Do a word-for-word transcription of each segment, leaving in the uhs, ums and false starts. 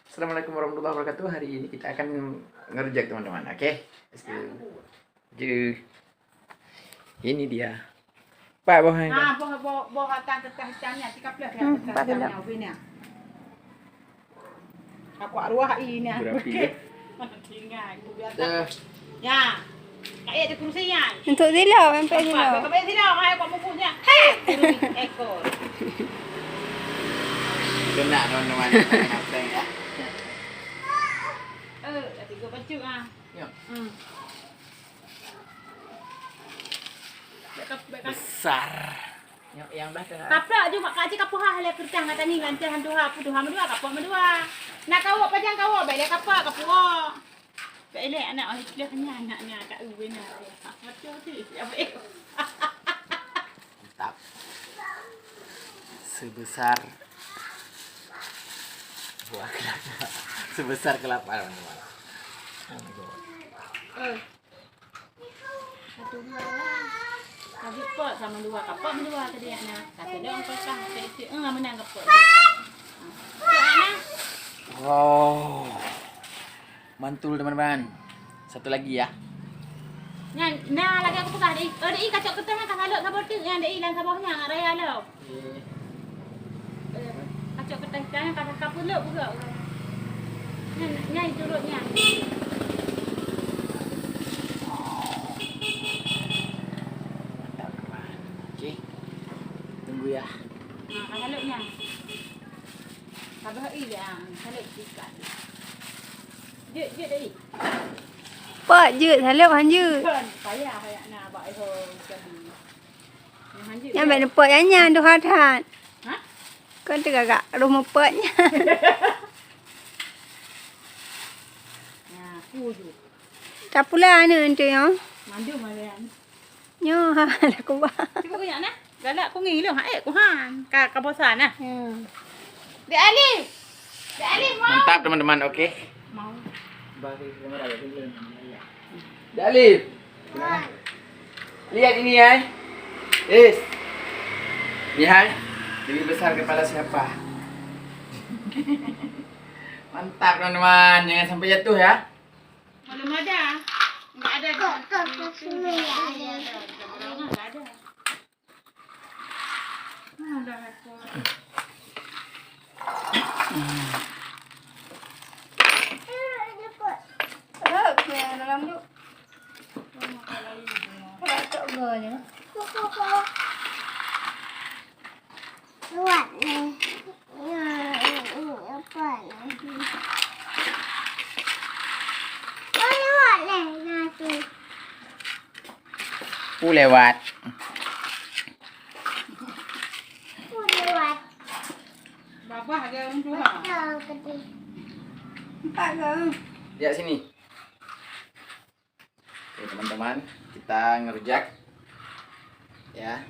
Assalamualaikum warahmatullahi wabarakatuh. Hari ini kita akan ngerujak, teman-teman. Oke. Let's go. Jeuh. Ini dia. Pak, boh hai. Ha, boh, boh, boh batang kertas hitam ni, tika plus. Hmm, kertas hitam ni, ubin ni. Aku arwah ini. Berapi, ya? Tinggal, ibu biasa. Dah. Ya. Kak, ya, di kursi ya. Untuk sila, sampai sila. Sampai sila, hai, buat mukunya. Hai, kurung ekor. Kena, teman-teman. Kena prank, ya. Eh, dah tiga baju, ah. Ya. Hmm. Besar. Nyok yang dah tengah. Kaplak ju mak kaji kapuha halai keureucang gata ni, lancah han tuha, pu tuha meudua, kapok meudua. Nak kawok pajan kawok, baik lé kapak kapuha. Baik lé anak, oh, istilah nya anak nya, Kak Uwin nya. Macam tu, ya, baik. Mantap. Sebesar buah kelapa. Sebesar kelapa, teman-teman. Oh my God. Eh. Satu dua lah. Lagi pot sama dua, kapok dua tadi anak. Satu dong kosong, satu itu. Eh, menang kapok. Wow. Mantul, teman-teman. Satu lagi ya. Nyan, nah lagi aku peugah deh. Oh, deh kacok kertas nyan ka salok saboh teuk nyan deh lam saboh nyan raya lo. Eh, kacok kertas ikan nyan ka, ka puluk juga. Nyan, nyan turut nyan. Mantap, teman. Okey. Tunggu ya. Nah, ka salok nyan. Ka bah i dah, salok ikan. Jeuet, jeuet deh. Pak, jeuet, salok han jeuet. Kan, payah, payah na bak iho jadi. Nyan bèk neupot nyan, nyan tuha that. Ha? Kon teuka gak rumoh pot nyan. Nah, aku ju. Tapula aneuk tu nyoe. Mandum ada yang. Nyoe ha lakuwa. Cuba kau nak nah. Galak kungi lu, ha eh kuhan. Ka ka bosan nah. Hmm. Dek Ali. Dek Ali mau. Mantap teman-teman, oke. Mau. Bagi kamera ya, dia belum. Dek Ali. Lihat ini ya. Is. Lihat. Lebih besar kepala siapa? Mantap teman-teman, jangan sampai jatuh ya. Belum ada. Enggak ada. Kok, kok, kok sini ya? Enggak ada. Pu lewat. Pu lewat. Babah ada orang tua. Ada gede. Empat ke? Lihat sini. Oke, teman-teman, kita ngerujak. Ya.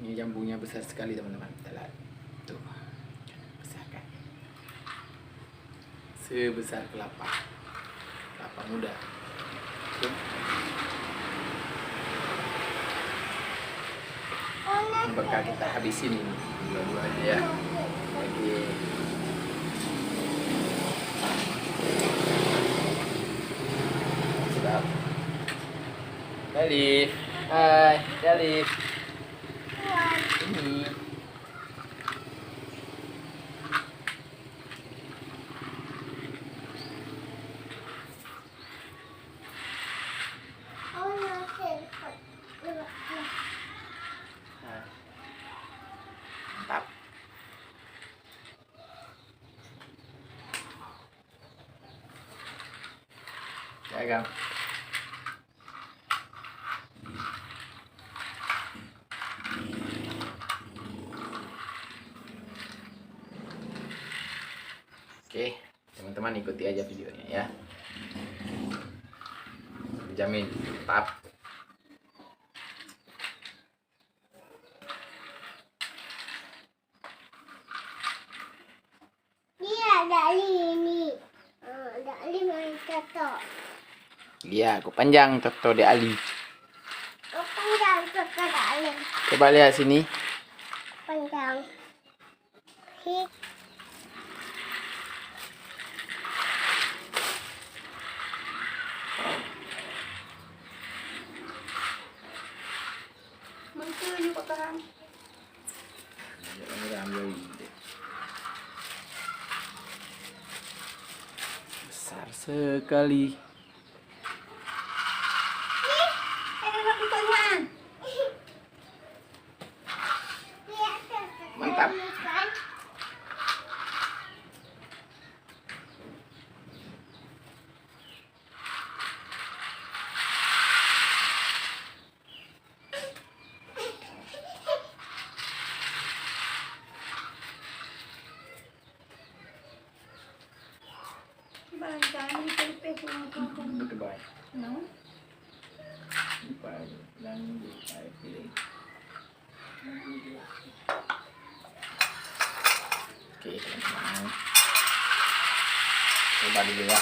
Ini jambunya besar sekali, teman-teman. Kita lihat. Tuh. Besar kan? Sebesar kelapa. Kelapa muda. Tuh. Bakal kita habisin ini dua-duanya ya. Oke. Sedap. Dalif. Hai, Dalif. Ini. Nah. Mantap. Ya, Kang. Oke, teman-teman ikuti aja videonya ya. Jamin mantap. Iya, Dek Ali ini. Eh, Dek Ali main toto. Iya, kok panjang toto Dek Ali. Kok panjang toto Dek Ali. Coba lihat sini. Panjang. Hik. Sekali. Mantap. Beutôi bai. No. Bai, dan bai pilih. Oke, teman-teman. Coba dulu ya.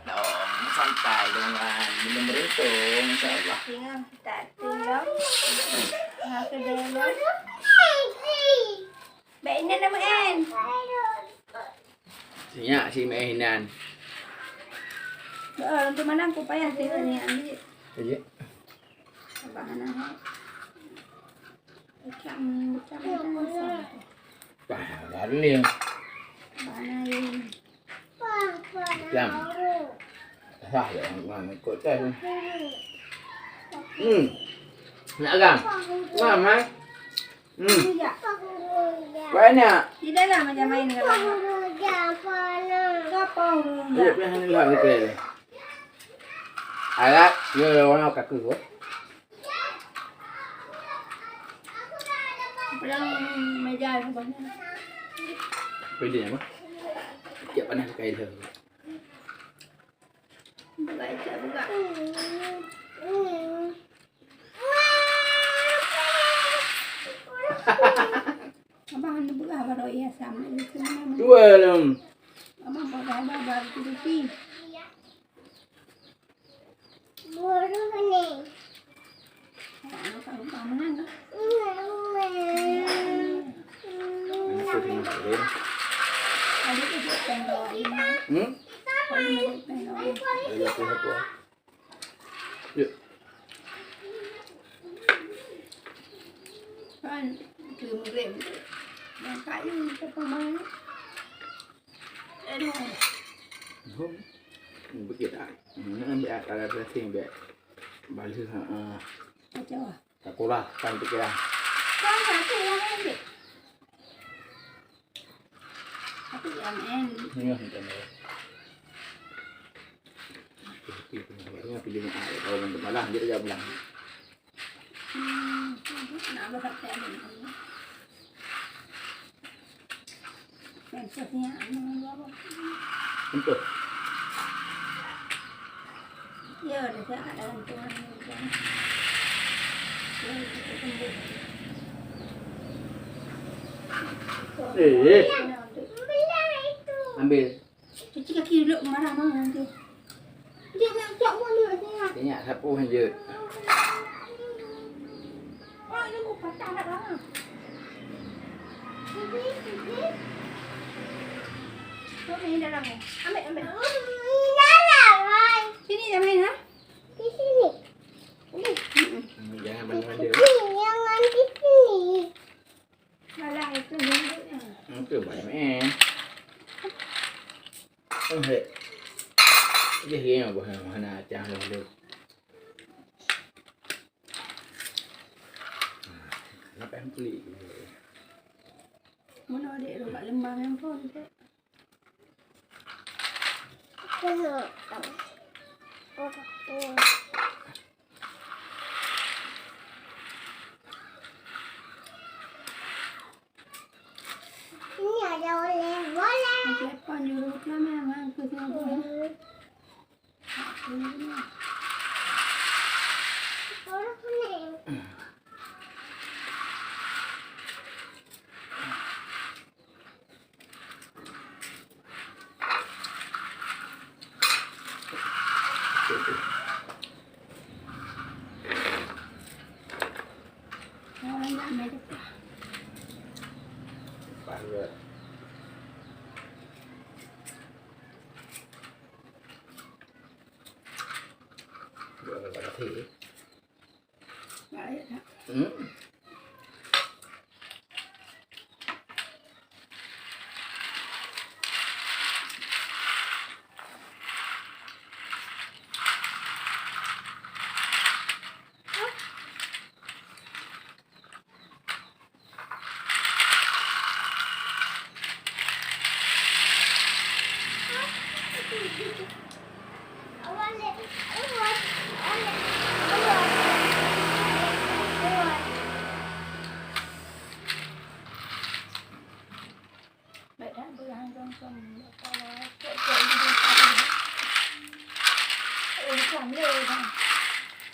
Dong, santai dong, Wan. Minum beruntung, insya Allah. Tengok, tak tengok. Tengok ke dalam. Baik, ini nama En. Sinyak si Meh Hinan. Oh, untuk mana aku payah tengok ni, ambil. Iya. Abang anak. Macam, macam, macam. Bah, lalu ni. Abang anak ni. Macam. Sah ya, orang ikut kan. Hmm. Nak agam. Faham, eh? Hmm. Banyak. Di dalam macam main dengan abang. Apa hurung? Iya, pernah dengar betul. Alat, dia orang kaku tu. Pegang meja tu banyak. Pede apa? Tiap panas kain tu. Buka, Cak, buka. Abang hana beurah baroe iya sama itu mana. Dua lom. Abang buat dah baru cuci. Buru ni. Anak aku kamu nang. Anak aku kamu nang. Adik itu tengok ini. Hmm? Adik itu tengok ini. Ayo, aku apa? Yuk. Kan, ke Maghrib. Nampak ni, ke pemain. Aduh. Hom. Begitu dah. Nak ambil akal rasa ambil. Balik, ha, ha. Macam apa? Takurahkan pikiran. Kan, satu yang ambil. Tapi yang en. Iya, macam tu. Tapi, tapi, tapi, tapi, tapi, kalau orang malam, dia tak pulang. Hmm, nak berhati-hati. Pansosnya, anu, apa? Untuk. Ya, dah siap kat dalam tu, anu, tu. Ya, kita tunggu. Eh, eh. Ambil. Cuci kaki dulu, marah-marah nanti. Dia nak cak mulut dia. Dia nak sapu lanjut. Oh, ini patah nak lama. Sini, sini. Kau main dalam ni. Ambil, ambil. Dalam, Wan. Sini dia main, ha? Di sini. Ni. Mm-mm. Jangan banding-banding. Di sini, jangan di sini. Salah itu duduknya. Itu banyak, eh. Oh, hei. Dia, dia yang buah, mana acah lalu. Kenapa yang pelik? Mana adik tu kat lembah yang pun, Dek? Kena. Oh, oh. Ini Ada oleh-oleh. Macam apa nyuruh tu memang tu semua. Hmm.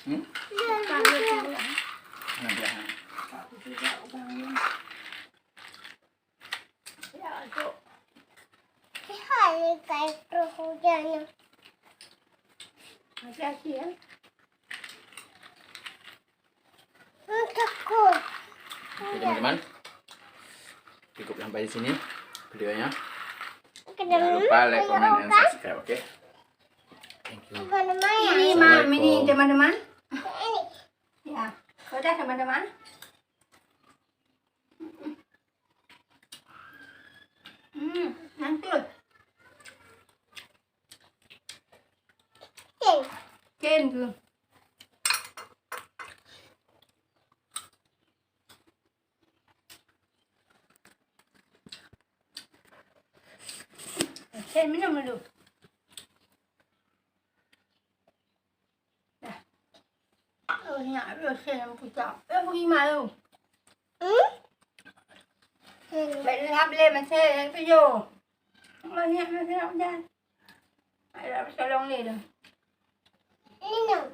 Hmm? Mana belahan? Hai, kai tu hujan. Hati-hati, ya. Takut. Oke, teman-teman. Cukup sampai di sini videonya. Jangan lupa like, comment, and subscribe, oke? Thank you. Ini, Mam, ini, teman-teman. Ya, sudah, teman-teman. Hmm, mantul. Ken tu. Ken minum dulu. Dah. Oh, nak rasa yang pucat. Eh, pergi malu. Hmm? Baik, dah boleh masuk, yang tujuh. Banyak masuk nak hujan. Ada tolong ni dah. Minum.